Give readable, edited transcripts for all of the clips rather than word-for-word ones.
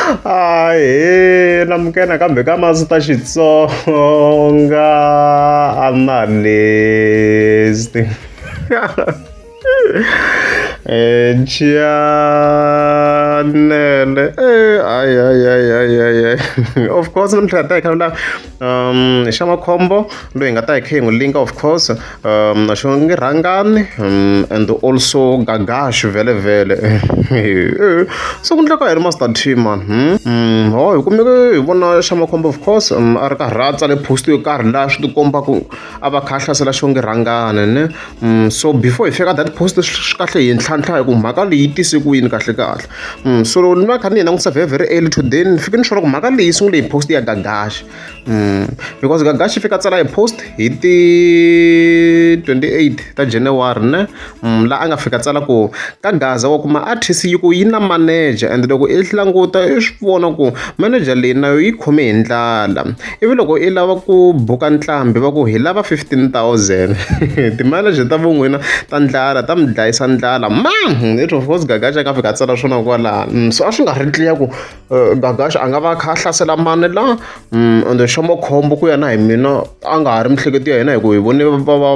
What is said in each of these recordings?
Ahee namukela nakambe ka Master Xitsonga Analyst chanele hayi hayi hayi hayi hayi of course namuntlha hi ta hi kha la xa makhombo loyi hi nga ta hi kha hi n'wi linka of course xo nge rhangani and also gagash vhele vhele so ku endleka yini master t man ho hi kumeke hi vona xa makhombo of course a ri karhi a tsale post yo karhi laha swi tikomba ku a va kha a hlasela xo nge rhangani ne so before hi fika that post swi kahle hi ntlhantlha hi ku mhaka leyi yi tise ku yini kahle kahle so loko ni va kha ni yi langutisa very very early today ni fike ni sure ku mhaka leyi yi sungule hi post ya gagash because Gagashi fika tsala hi post hi ti 28 ta January ne la a nga fika tsala ku ka Gaza wa kuma artist yi ku yi na manager and loko i languta i swi vona ku manager leyi na yo yi khome hi ndlala ivi loko i lava ku buka ntlhambi va ku hi lava 15000 ti-manager ta vo n'wina ta ndlala ta mi dlayisa ndlala man it of course Gagashi a nga fika a tsala swona kwalano so a swi nga ri clear ku Gagash a nga va a kha a hlasela mani la ende xa makhombo ku ya na hi mina a nga ha ri miehleketo ya hina hi ku hi vone va va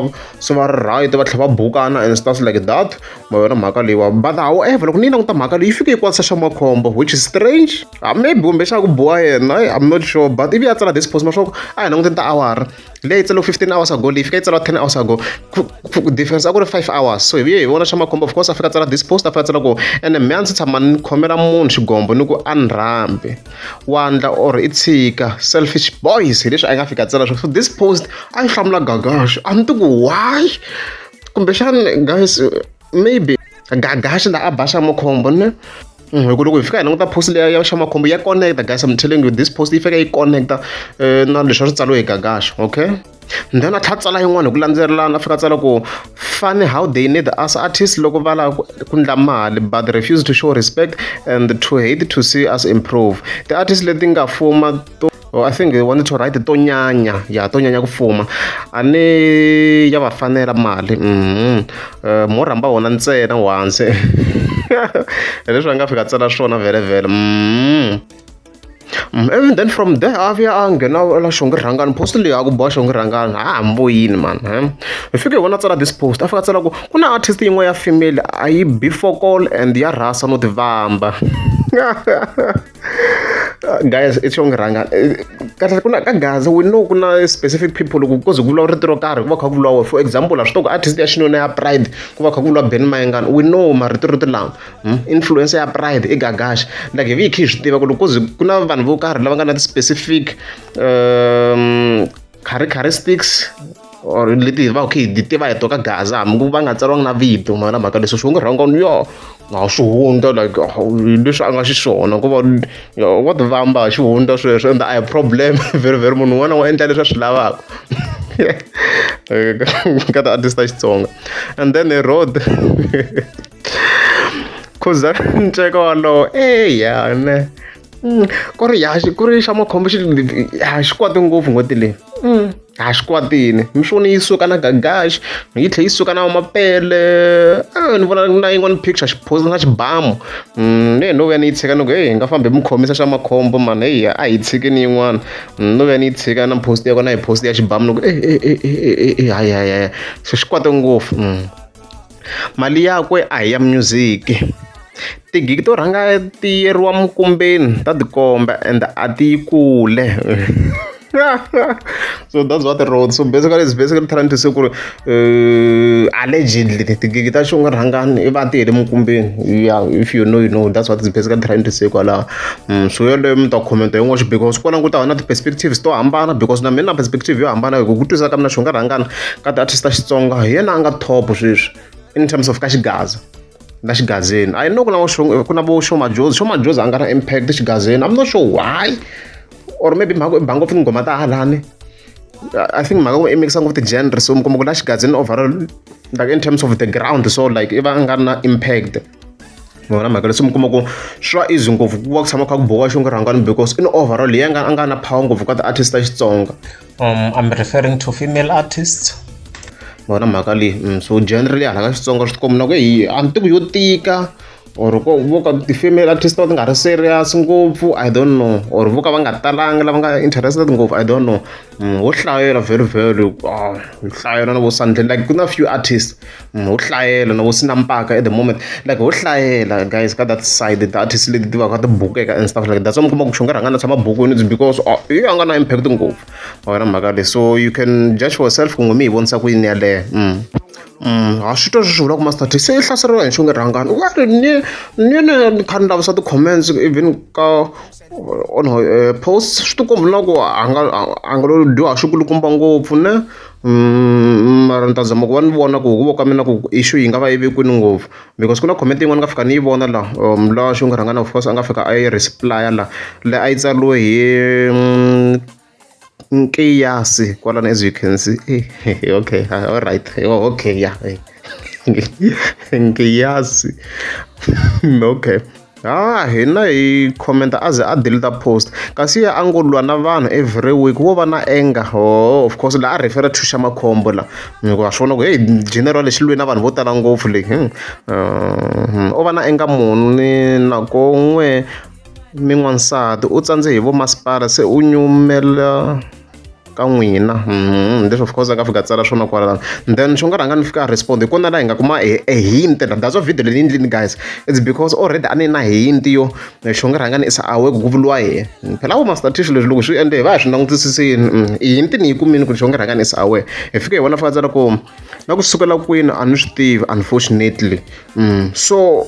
se va ri right va tlhela va bukana and stuff like that ma yona mhaka leyiwa but however loko ni yi languta mhaka leyi yi fike yi kwatisa xa makhombo which is strange maybe kumbexana ku boha yena I'm not sure but ivi ya tsala this post ma swa ku a hi languteni ta awara leyi tsariwe 15 hours ago leyi fika yi tsariwa 10 hours ago difference a ku ri 5 hours so hi vuye hi vona xa makhombo of course a fika tsala this post a fika tsala ku ene me a ndzi tshama ni khomela munhu xigombo ni ku a ni rhambi wandla or i tshika selfish boys hi leswi a nga fika tsala so this post a yi hlamula gagash a ni ti ku why kumbexana guys maybe gagash la a ba xa makhombo ne hi ku loko hi fika hi languta post leya ya xa makhombo ya connect guys I'm telling you this post yi fika yi connect-a na leswi a swi tsariwe hi gagash okay then a tlhela tsala yin'wana hi ku landzelelana a fika a tsala ku funny how they need us artists loko va lava ku endla mali but refuse to show respect and to hate to see us improve ti-artist leti nga fuma to Oh, I think they wanted to write to nyanya ya to nyanya ku fuma a ni ya va fanela mali mo rhamba wona ntsena once hi leswi a nga fika tsala swona vhele vhele and then from there a vuya a nghena la xongi rhangani post leyi a ku boha xongi rhangani a hambo yini man hi fike hi vona tsala this post a fika tsala ku ku na artist yin'we ya female a yi bifokol and ya rhasa no tivamba guys i xongi rhangani kahle ku na ka gaza we know ku na specific people loko ku ze ku vuriwa rito ro karhi ku va kha ku vuriwa for example ha swi tiva ku artist ya xinuna ya pride ku va kha ku vuriwa Benny Mayengani we know marito rito lama influencer ya pride i Gagash like hi vi hi kha hi swi tiva ku loko ku ze ku na vanhu vo karhi lava nga na ti-specific characteristics or leti hi va hi ti tiva hi to ka gaza hambi ku va nga tsariwanga na vito ma na mhaka leswi swi nga rhanga yo a xihundla like leswi a nga xiswona ku va wa ti vamba xihundla sweswo and a hi problem very very munhu un'wana wa endla leswi a swi lavaka ka ti-artist ta Xitsonga and then hi road khuza nceka walowo eya ne ku ri ya ku ri xa makhombo xi a xi kwate ngopfu n'hweti leyi a xi kwatile mi swi vona yi suka na gagash yi tlhela yi suka na mapele ni vona na yin'wana picture xi post na xibamu ne no vuya ni yi tshika ni ku heyi hi nga fambi hi mi khomisa xa makhombo mani heyi a hi tshikeni yin'wana no vuya ni yi tshika na post ya kona hi post ya xibamu ni ku e hayi hayi hayi se xi kwate ngopfu mali yakwe a hi ya music tigigi to rhanga ti yeriwa mukumbeni ta tikomba and a ti yi kule so that's what the road so basically it's basically trying to say ku ri allegedly tigigi ta xonga rhangani i va ti hele mukumbeni yeah if you know you know that's what it's basically trying to say kwalaho so yeleyo mi ta comment hi n'wexe because kwala ku ta va na ti-perspectives to hambana because na mina na perspective yo hambana hi ku ku twisisa ka mina xonga rhangani ka ti-artist ta Xitsonga hi yena a nga top sweswi in terms of ka xigaza la xigazeni I know ku na ku na vo Sho Madjozi Sho Madjozi a nga na impact xigazeni I'm not sure why or maybe mhaka i ba ngopfu tinghoma ta halani I think mhaka ku i mixa ngopfu ti-genre so mi kuma ku la xigazeni overall like in terms of the ground so like i va a nga ri na impact vona mhaka leswi mi kuma ku swa easy ngopfu ku va ku tshama kha ku boha xonge rhangani because in overall hi yena a nga na power ngopfu ka ti-artist ta Xitsonga I'm referring to female artists. Vona mhaka leyi so generally hala ka Xitsonga swi tikomba na ku hi a ni tivi yo tika Or ko vo ka ti-female artist ti nga ri serious ngopfu, I don't know, or vo ka va nga talangi lava nga interested ngopfu, I don't know. Ho hlayela very very hlayela na vo Sandleni, like ku na few artists, ho hlayela na vo Sinampaka at the moment, like ho hlayela guys ka that side, the artist leti ti va ka ti bukeka and stuff like that. So mi kuma ku Xongi Rhangani a tshama bukwini, it's because i a nga na impact ngopfu wa yona mhaka leyi. So you can judge for yourself ku n'wi mi yi vonisa ku yini yaleyo. Ha swi twa sweswi vulaka Master T se i hlaseriwa hi Xongi Rhangani, u ri ni ni ni kha ni lavisa ti-comments even ka on post, swi tikomba na ku a nga a nga lo dyoha xikulukumba ngopfu ne. Mara ni ta zama ku va ni vona ku hi ku vona ka mina ku issue yi nga va yi ve kwini ngopfu, because ku na comment yin'wana nga fika ni yi vona la, laha Xongi Rhangani of course a nga fika a yi reply la, leyi a yi tsariwe hi Nkiyasi kwalano, as you can see. Okay, all right, okay, yeah, Nkiyasi, okay. Ah, hina hi commenta a ze a delete post, kasi ya a ngo lwa na vanhu every week, wo va na anger. Oh, of course la a refer to xa Makhombo la, hikuva swi vona ku hey, general lexi lwe na vanhu vo tala ngopfu leyi, o va na anger muni nako n'we mi n'wansati u tsandze hi vo masipala se u nyumela ka n'wina. Leswi of course a nga fika tsala swona kwalano, then Xongi Rhangani fika a respond hi kona laha hi nga kuma a hint. That's why video leyi endlini guys, it's because already a ni na hint yo Xongi Rhangani is aware ku vuriwa yena. Phela vo Master T swilo leswi loko swi endle hi va hi swi langutisisini, hint ni yi kumini ku Xongi Rhangani is aware. Hi fike hi vona fika tsala ku na ku sukela kwini a ni swi tivi, unfortunately. So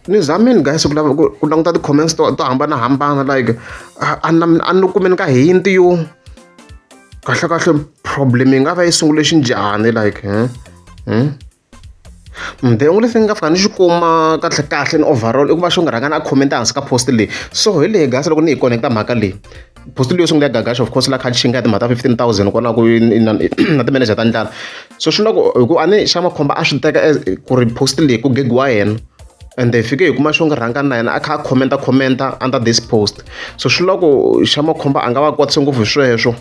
ni zamini guys ku lava ku languta ti-comments to hambanahambana, like a ni kumeni ka hint yo kahle kahle problem yi nga va yi sungule xinjhani, like The only thing nga fika ni xi kuma kahle kahle ni overall i ku va Xongi Rhangani a comment hansi ka post leyi. So hi leyi guys, loko ni yi connecta mhaka leyi, post leyi yo sungula ya Gagash, of course la kha chinga timhaka ta 15,000 kwalaho ku na ti-manager ta ndlala. So swi loko hi ku a ni xa Makhomba a swi teka ku ri post leyi ku gegiwa yena, and hi fike hi kuma Xongi Rhangani na yena a kha a commenta under this post. So swi loko xa Makhomba a nga va kwatise ngopfu hi sweswo,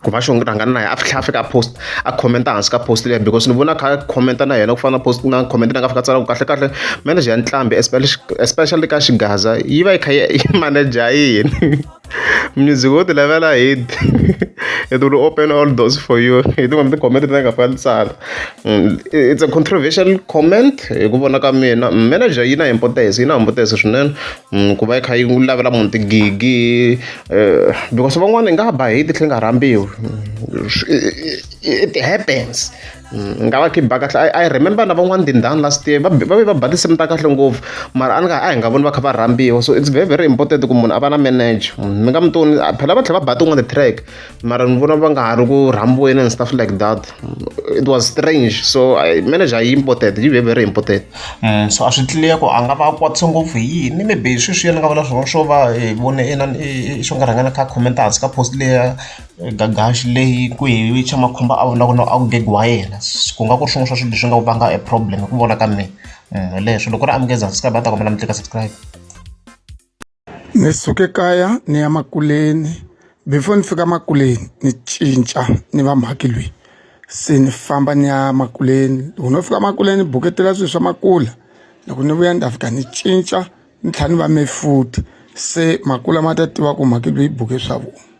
ku va Xongi Rhangani na yena a tlhela a fika a post a commenta hansi ka post leyi, because ni vona a kha a commenta na yena ku fana na post na comment na nga fika tsala ku kahle kahle manager ya nqambi especially ka Xigaza yi va yi kha yi manager yini, music wo ti lavela hit, it will open all doors for you. Hi tin'wana ti-comment leti nga fika ti tsala, it's a controversial comment hi ku vona ka mina. Manager yi na importance, yi na importance swinene, ku va yi kha yi lavela munhu tigigi, because van'wana yi nga ba hit tlhela nga rhambiwi, it happens. Nga va khiba kahle. I remember na van'wana Dindani last year va va ve va ba tinsimu ta kahle ngopfu, mara a ni nga a hi nga voni va kha va rhambiwa. So it's very very important ku munhu a va na manager. Mi nga mi toni phela va tlhela va ba tin'wana ti-track, mara ni vona va nga ha ri ku rhambiweni and stuff like that. It was strange. So manager yi important, yi very very important. So a swi clear ku a nga va a kwatise ngopfu hi yini, maybe sweswiya ni nga vula swona swo va hi vone inani i Xongi Rhangani kha comment hansi ka post leya Gagash leyi ku hi xa Makhomba a vula ku a ku gegiwa yena, ku nga ku ri swin'wana swa swilo leswi nga vanga a problem hi ku vona ka mina. Hi leswo loko ku ri a mi nge za subscribe a ta kombela mi tlika subscribe. Ni suke kaya ni ya makuleni, before ni fika makuleni ni cinca ni va mhaki loyi, se ni famba ni ya makuleni. Loko no fika makuleni ni buketela swilo swa makula, loko ni vuya ni ta fika ni cinca ni tlhela ni va me futhi, se makula ma ta tiva ku mhaki loyi buke swa vona.